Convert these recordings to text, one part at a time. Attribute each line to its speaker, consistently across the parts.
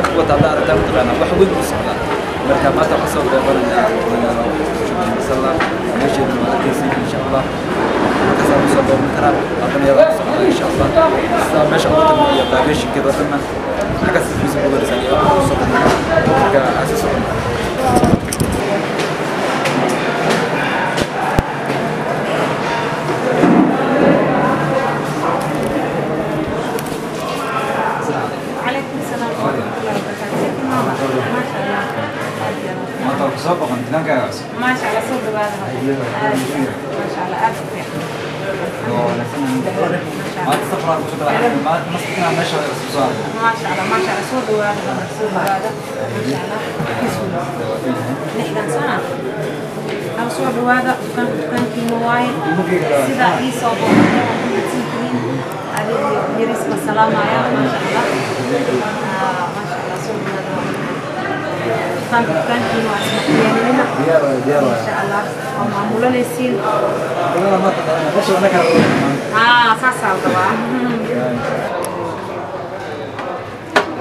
Speaker 1: Dukaanka ku wata haddaa aragtaa mataqaanaa wax weyn u socdaa. Marka maanta waxaan soo booqanaynaa magaalo Shukri Masalla, meesheedana waa arkaysiin insha Allah. Markaasaan usoo booqan karaa, haddana iyadoo ku socdaa insha Allah. Sidaa meesha ugu tagno iyo qaabeeshinkeeda oo dhanna xaggaas isku bogaysaan iyo waxa ku soo booqan. Marka aan sii socono.
Speaker 2: عليكم السلام ورحمة الله وبركاته. ما شاء الله.
Speaker 1: Maanta waan kusoo booqan dukaankaaga cusub.
Speaker 2: ما شاء الله صوت هذا. ما شاء الله ألف خير.
Speaker 1: Maanta safaraan kusoo galay, maanta masjidkana meesha cusub soo aragay.
Speaker 2: ما شاء الله ما شاء الله صوت هذا صوت هذا ما شاء الله. نحن سنة. أو صوت هذا كان كان في مواي. سيدا عيسى يريس السلام يا ما شاء الله. ما شاء الله صوت هذا. كان كان في مواي.
Speaker 1: Diyaar waaye, diyaar
Speaker 2: إن
Speaker 1: waaye.
Speaker 2: شاء الله. ومعمولة ليسين.
Speaker 1: Badana ma taqaanaa, meesha waa nakaa.
Speaker 2: آه ساسا طبعا.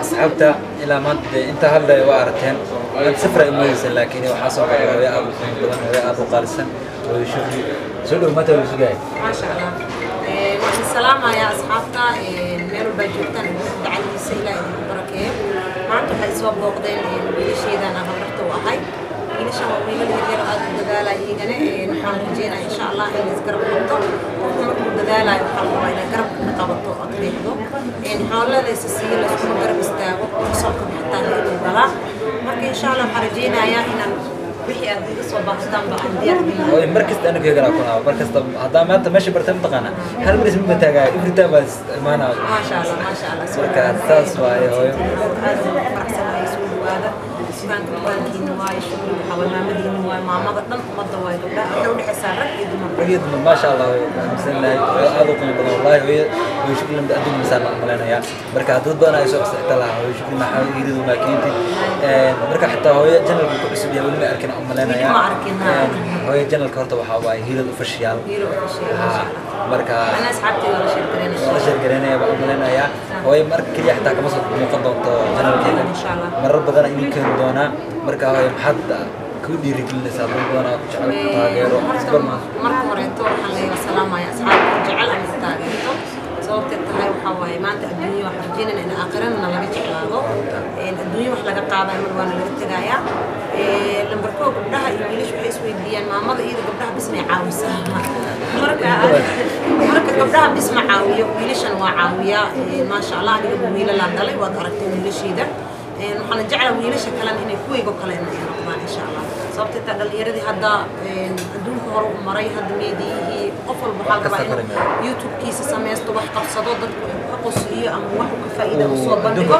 Speaker 1: Asxaabta, ilaa maanta dee inta hadlaya waa aragteen. Maanta safra imadaysa, laakiin waxaa soo baxay hooyo aad u qiimo badan, hooyo aad u qaalisan, hooyo Shukri. Soo dhow, maanta waa la sugaya.
Speaker 2: ما شاء الله. Waxaan salaamayaa asxaabta meel walbaa joogtaan, dacalkiisa Ilaah idinku barakeeyo. Maanta waxay soo booqdeen wiilasheedan aan habarta u ahay. Wiilashan waa wiilal yaryar oo aad u dadaalaya iyagana. Waxaan rajeynaya insha Allah in la isgarab qabto. Qofka markuu dadaalayo waxaa la rabaa inaad garabka ka qabato oo aad riixdo. Xoolo la isa siiyo, la iskuma garab istaago, qosolka xataa inuu galaa. Marka insha Allah waxaan rajeynayaa inaan wixii aad iga soo baahdaanba aan diyaar idin
Speaker 1: Hooyo, mar kasta aniga heganaa ku naaba, mar kasta haddaa maanta meesha bartay mataqaanaa hal mar isma bataagaayo, every time baa imaanaa.
Speaker 2: ما شاء الله ما شاء الله.
Speaker 1: Marka saas waaye hooyo.
Speaker 2: Aad ugu faraxsanahay, soo dhawaada. Dukaanka dukaankiina waaye, Shukri waxaa waaye maamadiina waaye, maamada dhan ummadda waaye, gabdhaha waxay u dhexaysaa rag iyo dumar.
Speaker 1: Rag iyo dumar, maasha Allah. Hooyo, waan aaminsanahay hooyo aad u qiimo badan wallahi. Hooyo, hooyo Shukri lamid adduun masaan la malaynayaa. Marka dad badan ay soo cusubta lahaa hooyo Shukri maxaa yiridu ma keentid. Marka xitaa hooyo channelka ku cusub yahay weli ma arkin aan malaynayaa.
Speaker 2: Weli ma arkin, ha.
Speaker 1: Hooyo channelka horta waxaa waaye Hiirad Official.
Speaker 2: Hiiro Official, ma sha Allah.
Speaker 1: Marka
Speaker 2: ana asxaabteyda la sheergareynaya.
Speaker 1: Waa la sheergareynaya baan u malaynayaa. Hooyo marka keliya xitaa kama soo muuqan doonto channelkeeda.
Speaker 2: Insha Allah.
Speaker 1: Marar badan idin keeni doonaa. Marka hooyo, maxaad ku dhiirigelinaysaa dad badan oo ku jecel, ku taageero?
Speaker 2: Horta marka horeeto waxaan leeyahay salaamaya asxaabta jecel ama taageerto. Sababtay tahay waxaa waaye maanta adduunya waxaan rajeynayna in aakhirana laga jeclaado. Adduunya wax laga qaadayo mar waana laga tegayaa. Lambar koo, gabdhaha iyo wiilasha waxay isweydiiyaan maamada iyada gabdhaha bis may caawisaa. Marka gabdhaha bis ma caawiyo, wiilashana waa caawiyaa. Maasha Allah, aniga wiilalaa dhalay, waad aragtay wiilashiida. Waxaana jeclaa wiilasha kalena inay kuwaygo kale inay noqdaan insha Allah. Sababtay taa dhalinyaradii hadda adduunka hore u maray, hadda meediyihii qof walba waxaa la rabaa inuu YouTube-kiisa sameysto, wax qabsado, dadku ka qosliyo ama wax uu ka faa'iida u soo bandhigo,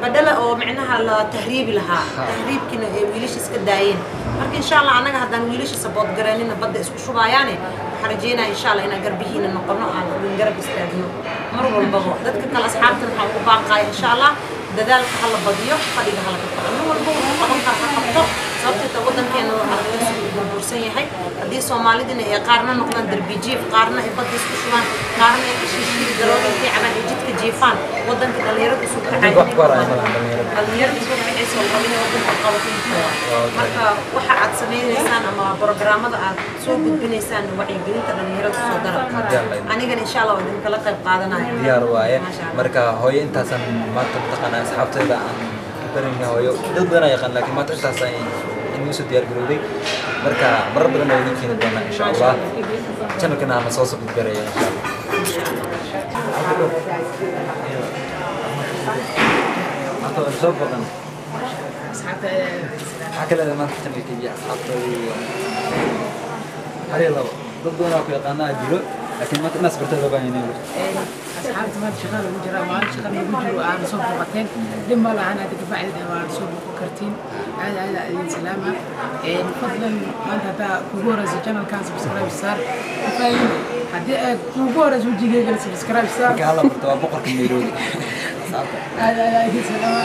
Speaker 2: badala oo macnaha la tahriibi lahaa, tahriibkiina ay wiilasha iska daayeen. Marka insha Allah annaga haddaan wiilasha support garaynina badda isku shubayaane, waxaan rajeynaya insha Allah inaan garbihiina noqono, aan idin garab istaagno mar walbaba. Dadka kale asxaabtan waxaan ugu baaqaya insha Allah dadaalka hala badiyo, fadhiga hala ka kaco, nin walba wuxuu qaban kara ha qabto. Sababtoo ta waddankeena waxaa aragtay uu burbursan yahay. Haddii Soomaalidina ay qaarna noqdaan darbi jiif, qaarna ay badda isku shubaan, qaarna ay xashiishii darooginkii cabaan, ay jidka jiifaan, waddanka dhalinyarada isu kacay,
Speaker 1: Wax ku haraya malaha dhalinyarada.
Speaker 2: Dhalinyarada isu kacaysa oo raba inay waddanka qabato. Marka waxa aad sameynaysaan ama programmada aad soo gudbinaysaan wacyigelinta dhalinyarada soo dara. Anigana insha Allah waa idinkala qayb qaadanaya.
Speaker 1: Diyaar waaye.
Speaker 2: Maasha Allah.
Speaker 1: Marka hooyo, intaasaan maanta mataqaanaa asxaabtayda aan barayna. Hooyo dad badan aa yaqaan, laakiin maanta intaasaan inuu soo diyaar garowday. Marka marar badan waa idin keeni doonaa insha Allah. Channelkana hana soo subscribe insha Allah. Maanta waan soo booqan. Maxaa ka leedahay maanta channelka iyo asxaabtooda iyo hal iyo labo? Dad badan aa ku yaqaanaa jiro, laakiin maanta inaas barta loo baahan yahay.
Speaker 3: Asxaabta, maanta shaqada lagu jiraa, maalin shaqa lagu jiro aana soo booqateen, dhib ma lahan. Hadda kabacdi waa soo booqan kartiin. Aad aad aad idin salaama. Fadlan, maanta haddaa kugu horeyso channelkan subscribe saar. Faa'iido haddii aad kugu horeyso wejigeygana subscribe saar.
Speaker 1: Marka hala barto, waa boqorka Nairobi asxaabta.
Speaker 3: Aad aad aad idin salaama.